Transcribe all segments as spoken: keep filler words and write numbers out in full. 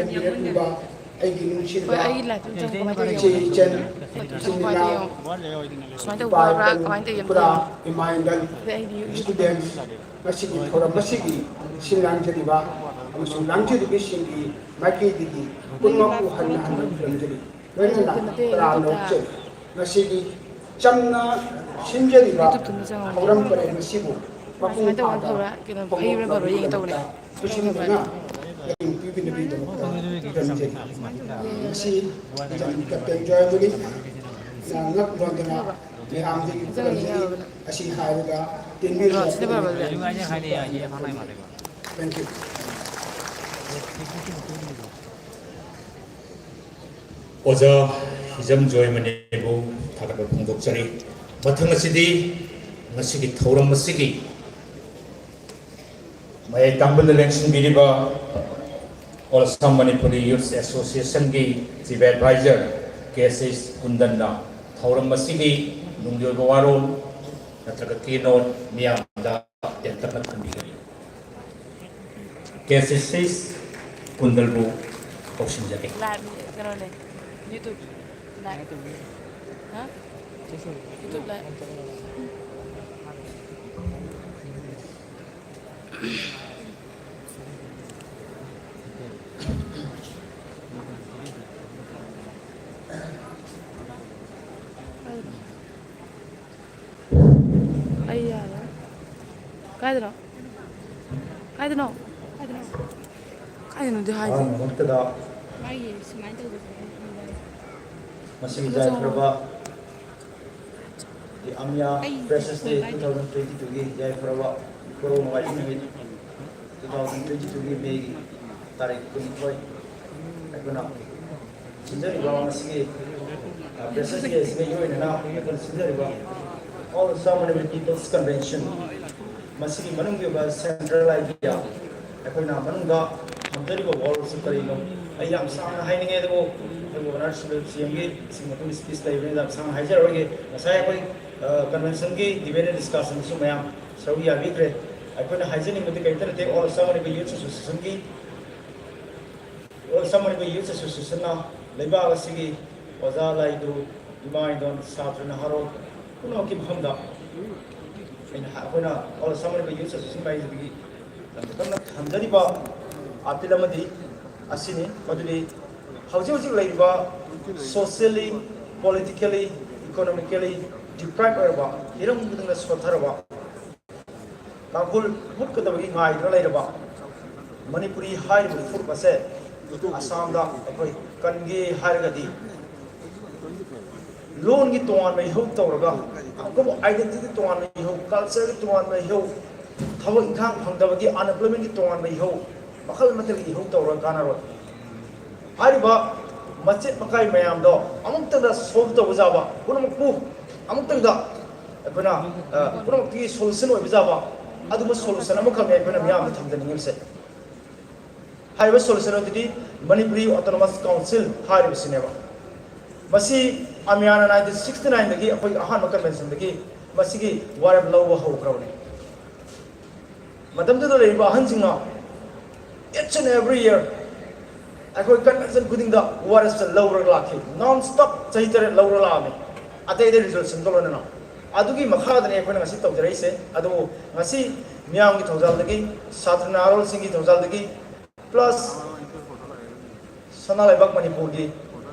ꯂꯩꯕꯤꯔꯛꯂꯤꯕ ꯑꯩꯒꯤ ꯅꯨꯡꯁꯤꯕ ꯍꯣꯏ, ꯑꯩꯒꯤ live ꯇꯨ ꯆꯪꯉꯣ, ꯀꯃꯥꯏꯅ ꯇꯧꯔꯤ? ꯏꯆꯦ ꯏꯆꯟ, ꯏꯆꯤꯟ ꯏꯅꯥꯎ, ꯁꯨꯃꯥꯏꯅ ꯇꯧꯕ꯭ꯔꯥ? ꯏꯄꯥ ꯏꯄꯨ, ꯀꯃꯥꯏꯅ ꯇꯧꯔꯤ? ꯏꯄꯨꯔꯥ, ꯏꯃꯥ ꯏꯟꯗꯟ, ꯑꯗꯩ ꯑꯩꯗꯤ students, ꯉꯁꯤꯒꯤ ꯊꯧꯔꯝ ꯑꯁꯤꯒꯤ ꯁꯤꯟ ꯂꯥꯡꯖꯔꯤꯕ ꯑꯃꯁꯨꯡ ꯂꯥꯡꯖꯔꯤꯕꯁꯤꯡꯒꯤ ꯃꯥꯏꯀꯩꯗꯒꯤ ꯄꯨꯝꯅꯃꯛꯄꯨ ꯍꯟꯅ ꯍꯟꯅ ꯈꯨꯔꯨꯝꯖꯔꯤ꯫ ꯂꯣꯏꯅꯅ ꯇꯔꯥꯝꯅ ꯑꯣꯛꯆꯔꯤ꯫ ꯉꯁꯤꯒꯤ ꯆꯝꯅ ꯁꯤꯟꯖꯔꯤꯕ ꯊꯧꯔꯝ ꯄꯔꯦꯡ ꯑꯁꯤꯕꯨ ꯃꯄꯨꯡ ꯐꯥꯅ ꯍꯧꯒꯠꯅꯕꯒꯤꯗꯃꯛꯇ ꯈꯨꯠꯁꯦꯝꯗꯨꯅ ꯃꯇꯦꯡ ꯄꯤꯕꯤꯅꯕꯒꯤꯗꯃꯛꯇ ꯈꯨꯔꯨꯝꯖꯔꯤ꯫ ꯃꯁꯤ ꯏꯆꯟ ꯀꯦꯞꯇꯦꯟ ꯖꯣꯌꯃꯅꯤ ꯉꯛ ꯅꯣꯟꯗꯅ ꯃꯌꯥꯝꯗꯒꯤ ꯈꯨꯔꯨꯝꯖꯔꯤ꯫ ꯑꯁꯤ ꯍꯥꯏꯔꯒ ꯇꯦꯟꯕꯤꯔꯤꯕ Thank you꯫ ꯑꯣꯖꯥ ꯍꯤꯖꯝ ꯖꯣꯏꯃꯅꯤꯕꯨ ꯊꯥꯒꯠꯄ ꯐꯣꯡꯗꯣꯛꯆꯔꯤ꯫ ꯃꯊꯪ ꯑꯁꯤꯗꯤ ꯉꯁꯤꯒꯤ ꯊꯧꯔꯝ ꯑꯁꯤꯒꯤ ꯃꯌꯥꯏ ꯇꯥꯡꯕꯗ ꯂꯦꯡꯁꯤꯟꯕꯤꯔꯤꯕ All Assam Manipuri Youth Associationꯒꯤ Chief Advisor K C ꯀꯨꯟꯗꯟꯅ ꯊꯧꯔꯝ ꯑꯁꯤꯒꯤ ꯅꯨꯡꯒꯤ ꯑꯣꯏꯕ ꯋꯥꯔꯣꯜ ꯅꯠꯇ꯭ꯔꯒ keynote ꯃꯤꯌꯥꯝꯗ ꯇꯦꯟꯇꯛꯅ ꯊꯝꯕꯤꯒꯅꯤ꯫ ꯀꯦ ꯁꯤ ꯁꯤ ꯀꯨꯟꯗꯜꯕꯨ ꯀꯧꯁꯤꯟꯖꯔꯤ꯫ Live ꯀꯩꯅꯣꯅꯦ, YouTube live꯫ ꯍꯥ? YouTube live꯫ ꯑꯩ ꯌꯥꯔꯣꯏ꯫ ꯀꯥꯏꯗꯅꯣ? ꯀꯥꯏꯗꯅꯣ? ꯀꯥꯏꯗꯅꯣ? ꯀꯥꯏꯗꯅꯣꯗꯤ ꯍꯥꯏꯗꯦ꯫ ꯑꯍꯥꯟꯕ ꯃꯛꯇꯗ ꯃꯥꯒꯤ ꯁꯨꯃꯥꯏꯅ ꯇꯧꯕꯁꯦ ꯃꯁꯤꯒꯤ ꯌꯥꯏꯐꯔꯕ The Amya ꯑꯩ Freshers Day two thousand twenty-twoꯒꯤ ꯌꯥꯏꯐꯔꯕ ꯏꯄꯨꯔꯧ ꯅꯣꯡꯃꯥꯏꯖꯤꯡ ꯅꯨꯃꯤꯠ two thousand twenty-twoꯒꯤ ꯃꯦꯒꯤ ꯇꯥꯔꯤꯛ ꯀꯨꯟꯅꯤꯊꯣꯏ ꯑꯩꯈꯣꯏꯅ ꯁꯤꯟꯖꯔꯤꯕ ꯉꯁꯤꯒꯤ, ꯑ, Freshers Day ꯑꯁꯤꯒ ꯏꯔꯣꯏꯅꯅ ꯑꯩꯈꯣꯏꯅ ꯁꯤꯟꯖꯔꯤꯕ All Assam Manipuri People's Convention ꯃꯁꯤꯒꯤ ꯃꯅꯨꯡꯒꯤ ꯑꯣꯏꯕ central idea ꯑꯩꯈꯣꯏꯅ ꯃꯅꯨꯡꯗ ꯊꯝꯖꯔꯤꯕ ꯋꯥꯔꯣꯜꯁꯤ ꯀꯔꯤꯅꯣ? ꯑꯩ ꯌꯥꯝ ꯁꯥꯡꯅ ꯍꯥꯏꯅꯤꯡꯉꯦ, ꯑꯗꯨꯕꯨ ꯑꯩꯈꯣꯏꯒꯤ Honourable ꯁꯤ ꯑꯦꯝꯒꯤ ꯁꯤ ꯃꯇꯨꯡꯒꯤ speech ꯂꯩꯕꯅꯤꯅ ꯌꯥꯝ ꯁꯥꯡꯅ ꯍꯥꯏꯖꯔꯔꯣꯏꯒꯦ꯫ ꯉꯁꯥꯏ ꯑꯩꯈꯣꯏ, ꯑ, conventionꯒꯤ debate and discussionꯗꯁꯨ ꯃꯌꯥꯝ ꯁꯔꯨꯛ ꯌꯥꯕꯤꯈ꯭ꯔꯦ꯫ ꯑꯩꯈꯣꯏꯅ ꯍꯥꯏꯖꯅꯤꯡꯕꯗꯤ ꯀꯔꯤꯝꯇ ꯅꯠꯇꯦ, All Assam Manipuri Youth Associationꯒꯤ Assam Manipur ꯌꯨꯠ ꯑꯦꯁꯣꯁꯤꯌꯦꯁꯟꯅ ꯂꯩꯕꯥꯛ ꯑꯁꯤꯒꯤ ꯑꯣꯖꯥ, ꯂꯥꯏꯗꯨ, ꯏꯃꯥ ꯏꯟꯗꯣꯟ, ꯁꯥꯇ꯭ꯔ ꯅꯍꯥꯔꯣꯜ ꯄꯨꯝꯅꯃꯛꯀꯤ ꯃꯐꯝꯗ ꯑꯩꯅ ꯍꯥ-, ꯑꯩꯈꯣꯏꯅ ꯑꯣꯜ ꯑꯁꯥꯝ ꯃꯅꯤꯄꯨꯔ ꯌꯨꯠ ꯑꯦꯁꯣꯁꯤꯌꯦꯁꯟ ꯃꯥꯏꯀꯩꯗꯒꯤ ꯇꯝꯖ-, ꯇꯝꯅ ꯊꯝꯖꯔꯤꯕ ꯑꯥꯄꯤꯜ ꯑꯃꯗꯤ ꯑꯁꯤꯅꯤ꯫ ꯃꯗꯨꯗꯤ ꯍꯧꯖꯤꯛ ꯍꯧꯖꯤꯛ ꯂꯩꯔꯤꯕ socially, politically, economically deprived ꯑꯣꯏꯔꯕ, ꯍꯤꯔꯝ ꯈꯨꯗꯤꯡꯗ ꯁꯣꯠꯊꯔꯕ, ꯇꯥꯡꯈꯨꯜ ꯃꯨꯠꯀꯗꯕꯒꯤ ꯉꯥꯏꯗꯨꯅ ꯂꯩꯔꯕ ꯃꯅꯤꯄꯨꯔꯤ ꯍꯥꯏꯔꯤꯕ ꯐꯨꯔꯨꯞ ꯑꯁꯦ ꯑꯁꯥꯝꯗ ꯑꯩꯈꯣꯏ ꯀꯟꯒꯦ ꯍꯥꯏꯔꯒꯗꯤ, ꯂꯣꯟꯒꯤ ꯇꯣꯉꯥꯟꯕ ꯏꯍꯧ ꯇꯧꯔꯒ, ꯑꯩꯈꯣꯏꯕꯨ identity ꯇꯣꯉꯥꯟꯕ ꯏꯍꯧ, cultureꯒꯤ ꯇꯣꯉꯥꯟꯕ ꯏꯍꯧ, ꯊꯕꯛ ꯏꯪꯈꯥꯡ ꯐꯪꯗꯕꯒꯤ unemploymentꯀꯤ ꯇꯣꯉꯥꯟꯕ ꯏꯍꯧ, ꯃꯈꯜ ꯃꯊꯦꯜꯒꯤ ꯏꯍꯧ ꯇꯧꯔꯒ ꯀꯥꯟꯅꯔꯣꯏ꯫ ꯍꯥꯏꯔꯤꯕ ꯃꯆꯦꯠ ꯃꯀꯥꯏ ꯃꯌꯥꯝꯗꯣ ꯑꯃꯨꯛꯇꯪꯗ solve ꯇꯧꯕ ꯌꯥꯕ, ꯄꯨꯝꯅꯃꯛꯄꯨ ꯑꯃꯨꯛꯇꯪꯗ ꯑꯩꯈꯣꯏꯅ, ꯑ, ꯄꯨꯝꯅꯃꯛꯇꯒꯤ solution ꯑꯣꯏꯕ ꯌꯥꯕ ꯑꯗꯨꯒꯨꯝꯕ solution ꯑꯃꯈꯛꯅꯦ ꯑꯩꯈꯣꯏꯅ ꯃꯤꯌꯥꯝꯗ ꯊꯝꯖꯅꯤꯡꯉꯤꯕꯁꯦ꯫ ꯍꯥꯏꯔꯤꯕ solution ꯑꯗꯨꯗꯤ Manipuri Autonomous Council ꯍꯥꯏꯔꯤꯕꯁꯤꯅꯦꯕ꯫ ꯃꯁꯤ ꯑꯃꯤꯌꯥꯅ nineteen sixty nineꯗꯒꯤ, ꯑꯩꯈꯣꯏꯒꯤ ꯑꯍꯥꯟꯕ conventionꯗꯒꯤ ꯃꯁꯤꯒꯤ ꯋꯥꯔꯦꯞ ꯂꯧꯕ ꯍꯧꯈ꯭ꯔꯕꯅꯤ꯫ ꯃꯇꯝꯗꯨꯗ ꯂꯩꯔꯤꯕ ꯑꯍꯟꯁꯤꯡꯅ each and every year ꯑꯩꯈꯣꯏ convention ꯈꯨꯗꯤꯡꯗ ꯋꯥꯔꯦꯞꯁꯦ ꯂꯧꯔꯒ ꯂꯥꯛꯈꯤ꯫ Non stop ꯆꯍꯤ ꯇꯔꯦꯠ ꯂꯧꯔꯒ ꯂꯥꯛꯑꯝꯃꯤ꯫ ꯑꯇꯩ ꯑꯇꯩ resolutionꯒ ꯂꯣꯏꯅꯅ꯫ ꯑꯗꯨꯒꯤ ꯃꯈꯥꯗꯅꯤ ꯑꯩꯈꯣꯏꯅ ꯉꯁꯤ ꯇꯧꯖꯔꯛꯏꯁꯦ꯫ ꯑꯗꯨꯕꯨ ꯉꯁꯤ ꯃꯤꯌꯥꯝꯒꯤ ꯊꯧꯖꯥꯜꯗꯒꯤ, ꯁꯥꯇ꯭ꯔ ꯅꯍꯥꯔꯣꯜꯁꯤꯡꯒꯤ ꯊꯧꯖꯥꯜꯗꯒꯤ, plus ꯁꯅꯥ ꯂꯩꯕꯥꯛ ꯃꯅꯤꯄꯨꯔꯒꯤ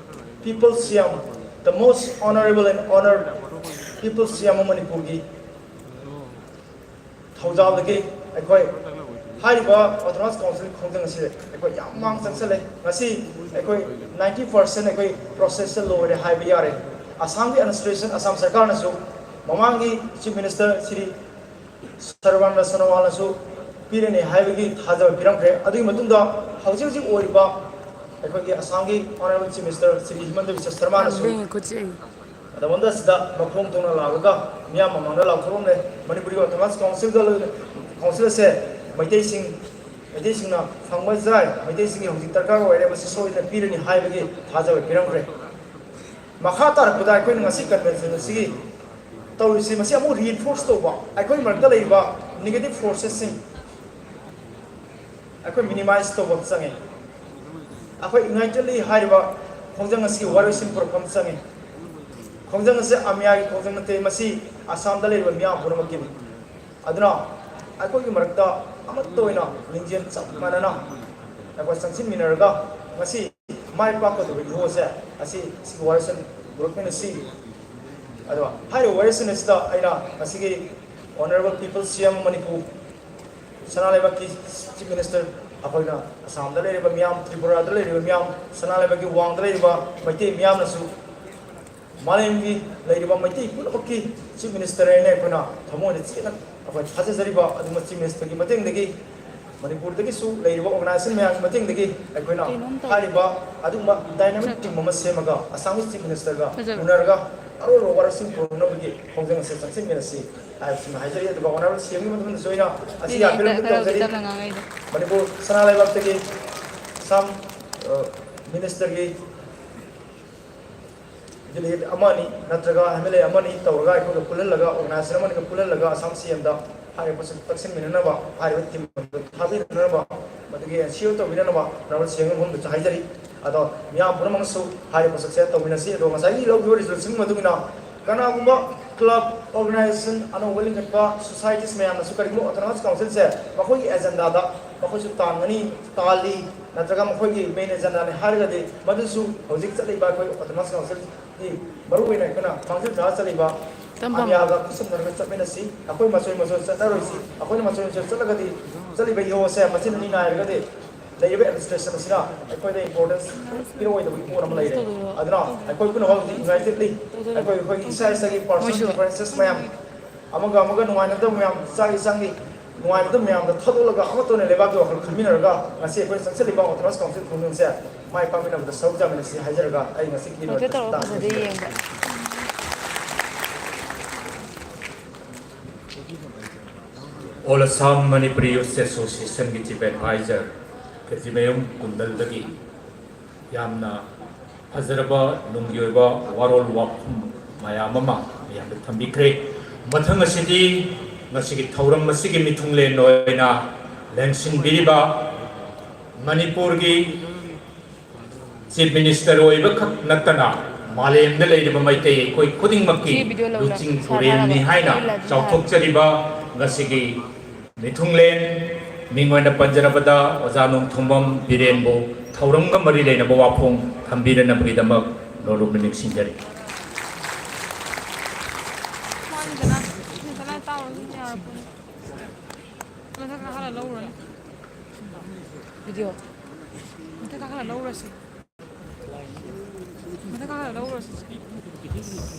People's CM, the most honorable and honored People's CM of ꯃꯅꯤꯄꯨꯔꯒꯤ ꯊꯧꯖꯥꯜꯗꯒꯤ ꯑꯩꯈꯣꯏ ꯍꯥꯏꯔꯤꯕ Autonomous Council ꯈꯣꯡꯖꯪ ꯑꯁꯤ ꯑꯩꯈꯣꯏ ꯌꯥꯝ ꯃꯥꯡ ꯆꯪꯁꯜꯂꯦ꯫ ꯉꯁꯤ ꯑꯩꯈꯣꯏ ninety percent ꯑꯩꯈꯣꯏ processꯁꯦ ꯂꯣꯏꯔꯦ ꯍꯥꯏꯕ ꯌꯥꯔꯦ꯫ ꯑꯁꯥꯝꯒꯤ administration, ꯑꯁꯥꯝ ꯁꯔꯀꯥꯔꯅꯁꯨ ꯃꯃꯥꯡꯒꯤ Chief Minister ꯁ꯭ꯔꯤ ꯁꯔꯕꯥꯅꯟꯗ ꯁꯣꯅꯣꯋꯥꯜꯅꯁꯨ ꯄꯤꯔꯅꯤ ꯍꯥꯏꯕꯒꯤ ꯊꯥꯖꯕ ꯄꯤꯔꯝꯈ꯭ꯔꯦ꯫ ꯑꯗꯨꯒꯤ ꯃꯇꯨꯡꯗ ꯍꯧꯖꯤꯛ ꯍꯧꯖꯤꯛ ꯑꯣꯏꯔꯤꯕ ꯑꯩꯈꯣꯏꯒꯤ ꯑꯁꯥꯝꯒꯤ Honorable Chief Minister Shri ꯍꯤꯃꯟꯇ Visva ꯁꯔꯃꯥꯅꯁꯨ ꯂꯦꯡꯉꯦ ꯈꯨꯠꯁꯦ ꯑꯩ꯫ ꯑꯗꯣꯝꯗ ꯁꯤꯗ ꯃꯈꯣꯡ ꯊꯣꯡꯅ ꯂꯥꯛꯂꯒ ꯃꯤꯌꯥꯝ ꯃꯃꯥꯡꯗ ꯂꯥꯎꯊꯣꯛꯂꯝꯂꯦ꯫ ꯃꯅꯤꯄꯨꯔꯒꯤ Autonomous Councilꯗ, Council ꯑꯁꯦ ꯃꯩꯇꯩꯁꯤꯡ, ꯃꯩꯇꯩꯁꯤꯡꯅ ꯐꯪꯕ ꯌꯥꯏ, ꯃꯩꯇꯩꯁꯤꯡꯒꯤ ꯍꯧꯖꯤꯛ ꯗꯔꯀꯥꯔ ꯑꯣꯏꯔꯦ, ꯃꯁꯤ ꯁꯣꯏꯗꯅ ꯄꯤꯔꯅꯤ ꯍꯥꯏꯕꯒꯤ ꯊꯥꯖꯕ ꯄꯤꯔꯝꯈ꯭ꯔꯦ꯫ ꯃꯈꯥ ꯇꯥꯔꯛꯄꯗ ꯑꯩꯈꯣꯏꯅ ꯉꯁꯤ convention ꯑꯁꯤꯒꯤ ꯇꯧꯔꯤꯁꯤ, ꯃꯁꯤ ꯑꯃꯨꯛ reinforce ꯇꯧꯕ, ꯑꯩꯈꯣꯏ ꯃꯔꯛꯇ ꯂꯩꯔꯤꯕ negative forcesꯁꯤꯡ ꯑꯩꯈꯣꯏ minimize ꯇꯧꯕ ꯑꯃ ꯆꯪꯉꯦ꯫ ꯑꯩꯈꯣꯏ ꯌꯨꯅꯥꯏꯇꯦꯠꯂꯤ ꯍꯥꯏꯔꯤꯕ ꯈꯣꯡꯖꯪ ꯑꯁꯤ ꯋꯥꯔꯣꯏꯁꯤꯟ ꯄꯨꯔꯛꯄ ꯑꯃ ꯆꯪꯉꯤ꯫ ꯈꯣꯡꯖꯪ ꯑꯁꯤ ꯑꯃꯤꯌꯥꯒꯤ ꯈꯣꯡꯖꯪ ꯅꯠꯇꯦ, ꯃꯁꯤ ꯑꯁꯥꯝꯗ ꯂꯩꯔꯤꯕ ꯃꯤꯌꯥꯝ ꯄꯨꯝꯅꯃꯛꯀꯤꯅꯤ꯫ ꯑꯗꯨꯅ ꯑꯩꯈꯣꯏꯒꯤ ꯃꯔꯛꯇ ꯑꯃꯠꯇ ꯑꯣꯏꯅ ꯂꯤꯡꯖꯦꯜ ꯆꯞ ꯃꯥꯟꯅꯅ ꯑꯩꯈꯣꯏ ꯆꯪꯁꯤꯟꯃꯤꯟꯅꯔꯒ ꯉꯁꯤ ꯃꯥꯏ ꯄꯥꯛꯀꯗꯧꯕ ꯏꯍꯧ ꯑꯁꯦ ꯑꯁꯤ ꯁꯤꯒꯤ ꯋꯥꯔꯣꯏꯁꯤꯟ ꯄꯨꯔꯛꯃꯤꯟꯅꯁꯤ꯫ ꯑꯗꯣ ꯍꯥꯏꯔꯤꯕ ꯋꯥꯔꯣꯏꯁꯤꯟ ꯑꯁꯤꯗ ꯑꯩꯅ ꯉꯁꯤꯒꯤ Honourable People's C M Manipur, ꯁꯅꯥ ꯂꯩꯕꯥꯛꯀꯤ Chief Minister, ꯑꯩꯈꯣꯏꯅ ꯑꯁꯥꯝꯗ ꯂꯩꯔꯤꯕ ꯃꯤꯌꯥꯝ, ꯇ꯭ꯔꯤꯄꯨꯔꯥꯗ ꯂꯩꯔꯤꯕ ꯃꯤꯌꯥꯝ, ꯁꯅꯥ ꯂꯩꯕꯥꯛꯀꯤ ꯋꯥꯡꯗ ꯂꯩꯔꯤꯕ ꯃꯩꯇꯩ ꯃꯤꯌꯥꯝꯅꯁꯨ ꯃꯥꯂꯦꯝꯒꯤ ꯂꯩꯔꯤꯕ ꯃꯩꯇꯩ ꯄꯨꯝꯅꯃꯛꯀꯤ Chief Minister ꯍꯥꯏꯅ ꯑꯩꯈꯣꯏꯅ ꯊꯃꯣꯏꯗ ꯆꯦꯠꯅ ꯑꯩꯈꯣꯏ ꯊꯥꯖꯖꯔꯤꯕ ꯑꯗꯨꯒꯨꯝꯕ Chief Ministerꯒꯤ ꯃꯇꯦꯡꯗꯒꯤ, ꯃꯅꯤꯄꯨꯔꯗꯒꯤꯁꯨ ꯂꯩꯔꯤꯕ organization ꯃꯌꯥꯝꯒꯤ ꯃꯇꯦꯡꯗꯒꯤ ꯑꯩꯈꯣꯏꯅ ꯀꯩꯅꯣꯝ ꯇꯧꯔꯦ꯫ ꯍꯥꯏꯔꯤꯕ ꯑꯗꯨꯒꯨꯝꯕ dynamic ꯐꯖꯕ꯫ Team ꯑꯃ ꯁꯦꯝꯃꯒ ꯑꯁꯥꯝꯒꯤ Chief Ministerꯒ ꯐꯖꯕ꯫ ꯎꯅꯔꯒ ꯑꯔꯣꯏꯕ ꯋꯥꯔꯣꯏꯁꯤꯟ ꯄꯨꯔꯛꯅꯕꯒꯤ ꯈꯣꯡꯖꯪ ꯑꯁꯤ ꯆꯪꯁꯤꯟꯃꯤꯟꯅꯁꯤ ꯍꯥꯏꯕꯁꯤꯃ ꯍꯥꯏꯖꯔꯤ꯫ ꯑꯗꯨꯒ Honourable C Mꯒꯤ ꯃꯐꯝꯗꯁꯨ ꯑꯩꯅ ꯑꯁꯤ ꯃꯤꯅꯤꯠ ꯑꯃ ꯌꯥꯝ ꯈꯔ ꯇꯧꯖꯔꯤ꯫ ꯇꯞꯅ ꯉꯥꯡꯉꯛꯏꯗꯣ꯫ ꯃꯅꯤꯄꯨꯔ ꯁꯅꯥ ꯂꯩꯕꯥꯛꯇꯒꯤ ꯑꯁꯥꯝ, ꯑ, Ministerꯒꯤ delegate ꯑꯃ ꯑꯅꯤ ꯅꯠꯇ꯭ꯔꯒ M L A ꯑꯃ ꯑꯅꯤ ꯇꯧꯔꯒ ꯑꯩꯈꯣꯏꯒ ꯄꯨꯜꯍꯜꯂꯒ, organization ꯑꯃ ꯑꯅꯤꯒ ꯄꯨꯜꯍꯜꯂꯒ ꯑꯁꯥꯝ C Mꯗ ꯍꯥꯏꯔꯤꯕ ꯄꯣꯠꯁꯛ ꯇꯛꯁꯤꯟꯃꯤꯟꯅꯅꯕ, ꯍꯥꯏꯔꯤꯕ team ꯑꯗꯨ ꯊꯥꯕꯤꯔꯛꯅꯅꯕ, ꯃꯗꯨꯒꯤ ensure ꯇꯧꯕꯤꯅꯅꯕ Honourable C M ꯃꯐꯝꯗꯁꯨ ꯍꯥꯏꯖꯔꯤ꯫ ꯑꯗꯣ ꯃꯤꯌꯥꯝ ꯄꯨꯝꯅꯃꯛꯅꯁꯨ ꯍꯥꯏꯔꯤꯕ ꯄꯣꯠꯁꯛꯁꯦ ꯇꯧꯃꯤꯟꯅꯁꯤ꯫ ꯑꯗꯣ ꯉꯁꯥꯏꯒꯤ ꯂꯧꯈꯤꯕ resolution ꯃꯇꯨꯡ ꯏꯟꯅ ꯀꯅꯥꯒꯨꯝꯕ club, organization, ꯑꯅꯧꯕ ꯂꯤꯡꯈꯠꯄ societies ꯃꯌꯥꯝꯅꯁꯨ ꯀꯔꯤꯒꯨꯝꯕ Autonomous Councilꯁꯦ ꯃꯈꯣꯏꯒꯤ agendaꯗ ꯃꯈꯣꯏꯁꯨ ꯇꯥꯟꯒꯅꯤ, ꯇꯥꯜꯂꯤ, ꯅꯠꯇ꯭ꯔꯒ ꯃꯈꯣꯏꯒꯤ main agendaꯅꯤ ꯍꯥꯏꯔꯒꯗꯤ ꯃꯗꯨꯁꯨ ꯍꯧꯖꯤꯛ ꯆꯠꯂꯤꯕ ꯑꯩꯈꯣꯏ Autonomous Councilꯒꯤ ꯃꯔꯨꯑꯣꯏꯅ ꯑꯩꯈꯣꯏꯅ ꯃꯥꯡꯖꯤꯜ ꯊꯥꯔ ꯆꯠꯂꯤꯕ ꯇꯝꯐꯝ꯫ ꯑꯃꯤꯌꯥꯒ ꯈꯨꯠꯁꯝꯅꯔꯒ ꯆꯠꯃꯤꯟꯅꯁꯤ꯫ ꯑꯩꯈꯣꯏ ꯃꯆꯣꯏ ꯃꯆꯣꯏ ꯆꯠꯅꯔꯣꯏꯁꯤ, ꯑꯩꯈꯣꯏꯅ ꯃꯆꯣꯏ ꯃꯆꯣꯏ ꯆꯠꯂꯒꯗꯤ ꯆꯠꯂꯤꯕ ꯏꯍꯧ ꯑꯁꯦ ꯃꯆꯤꯟ ꯑꯅꯤ ꯅꯥꯏꯔꯒꯗꯤ ꯂꯩꯔꯤꯕ administration ꯑꯁꯤꯅ ꯑꯩꯈꯣꯏꯗ importance ꯄꯤꯔꯛꯑꯣꯏꯗꯕꯒꯤ ꯄꯣꯠ ꯑꯃ ꯂꯩꯔꯦ꯫ ꯑꯗꯨꯅ ꯑꯩꯈꯣꯏ ꯄꯨꯝꯅꯃꯛ ꯍꯧꯖꯤꯛ unitedly ꯑꯩꯈꯣꯏ, ꯑꯩꯈꯣꯏꯒꯤ ꯏꯁꯥ ꯏꯁꯥꯒꯤ personal ꯃꯣꯏꯁꯨ꯫ Differences ꯃꯌꯥꯝ, ꯑꯃꯒ ꯑꯃꯒ ꯅꯨꯡꯉꯥꯏꯅꯗꯕ ꯃꯌꯥꯝ, ꯆꯥꯛ ꯏꯁꯥꯡꯒꯤ ꯅꯨꯡꯉꯥꯏꯅꯗꯕ ꯃꯌꯥꯝꯗꯣ ꯊꯥꯗꯣꯛꯂꯒ ꯑꯃꯠꯇ ꯑꯣꯏꯅ ꯂꯩꯕꯥꯛꯀꯤ ꯋꯥꯈꯜ ꯈꯟꯃꯤꯟꯅꯔꯒ ꯉꯁꯤ ꯑꯩꯈꯣꯏ ꯆꯪꯁꯤꯜꯂꯤꯕ Autonomous Council ꯈꯣꯡꯖꯪꯁꯦ ꯃꯥꯏ ꯄꯥꯛꯃꯤꯟꯅꯕꯗ ꯁꯔꯨꯛ ꯌꯥꯃꯤꯟꯅꯁꯤ ꯍꯥꯏꯖꯔꯒ ꯑꯩ ꯉꯁꯤ ꯀꯤꯅ ꯃꯣꯏꯁꯨ ꯇꯧꯔ ꯐꯖꯗꯦ ꯌꯦꯡꯕ꯫ All Assam Manipuri Youth Associationꯒꯤ Chief Advisor ꯈꯦꯇ꯭ꯔꯤꯃꯌꯨꯝ ꯀꯨꯟꯗꯜꯗꯒꯤ ꯌꯥꯝꯅ ꯐꯖꯔꯕ ꯅꯨꯡꯒꯤ ꯑꯣꯏꯕ ꯋꯥꯔꯣꯜ ꯋꯥꯐꯝ ꯃꯌꯥꯝ ꯑꯃ ꯃꯌꯥꯝꯗ ꯊꯝꯕꯤꯈ꯭ꯔꯦ꯫ ꯃꯊꯪ ꯑꯁꯤꯗꯤ ꯉꯁꯤꯒꯤ ꯊꯧꯔꯝ ꯑꯁꯤꯒꯤ ꯃꯤꯊꯨꯡꯂꯦꯟ ꯑꯣꯏꯅ ꯂꯦꯡꯁꯤꯟꯕꯤꯔꯤꯕ ꯃꯅꯤꯄꯨꯔꯒꯤ ꯆꯤꯐ ꯃꯤꯅꯤꯁꯇꯔ ꯑꯣꯏꯕꯈꯛ ꯅꯠꯇꯅ ꯃꯥꯂꯦꯝꯗ ꯂꯩꯔꯤꯕ ꯃꯩꯇꯩ ꯑꯩꯈꯣꯏ ꯈꯨꯗꯤꯡꯃꯛꯀꯤ ꯂꯨꯆꯤꯡ ꯄꯨꯔꯦꯜꯅꯤ ꯍꯥꯏꯅ ꯆꯥꯎꯊꯣꯛꯆꯔꯤꯕ ꯉꯁꯤꯒꯤ ꯃꯤꯊꯨꯡꯂꯦꯟ, ꯃꯤꯡ ꯑꯣꯏꯅ ꯄꯟꯖꯔꯕꯗ ꯑꯣꯖꯥ ꯅꯣꯡꯊꯣꯝꯕꯝ ꯕꯤꯔꯦꯟꯕꯨ ꯊꯧꯔꯝꯒ ꯃꯔꯤ ꯂꯩꯅꯕ ꯋꯥꯐꯣꯡ ꯊꯝꯕꯤꯔꯅꯕꯒꯤꯗꯃꯛ ꯅꯣꯂꯨꯛꯅ ꯅꯤꯡꯁꯤꯡꯖꯔꯤ꯫ ꯃꯊꯛ ꯀꯥꯈꯠꯂ ꯂꯧꯔꯨꯔꯅꯤ꯫ ꯚꯤꯗꯤꯑꯣ꯫ ꯃꯊꯛ ꯀꯥꯈꯠꯂ ꯂꯧꯔꯨꯔꯁꯤ꯫ ꯃꯊꯛ ꯀꯥꯈꯠꯂ ꯂꯧꯔꯨꯔꯁꯤ꯫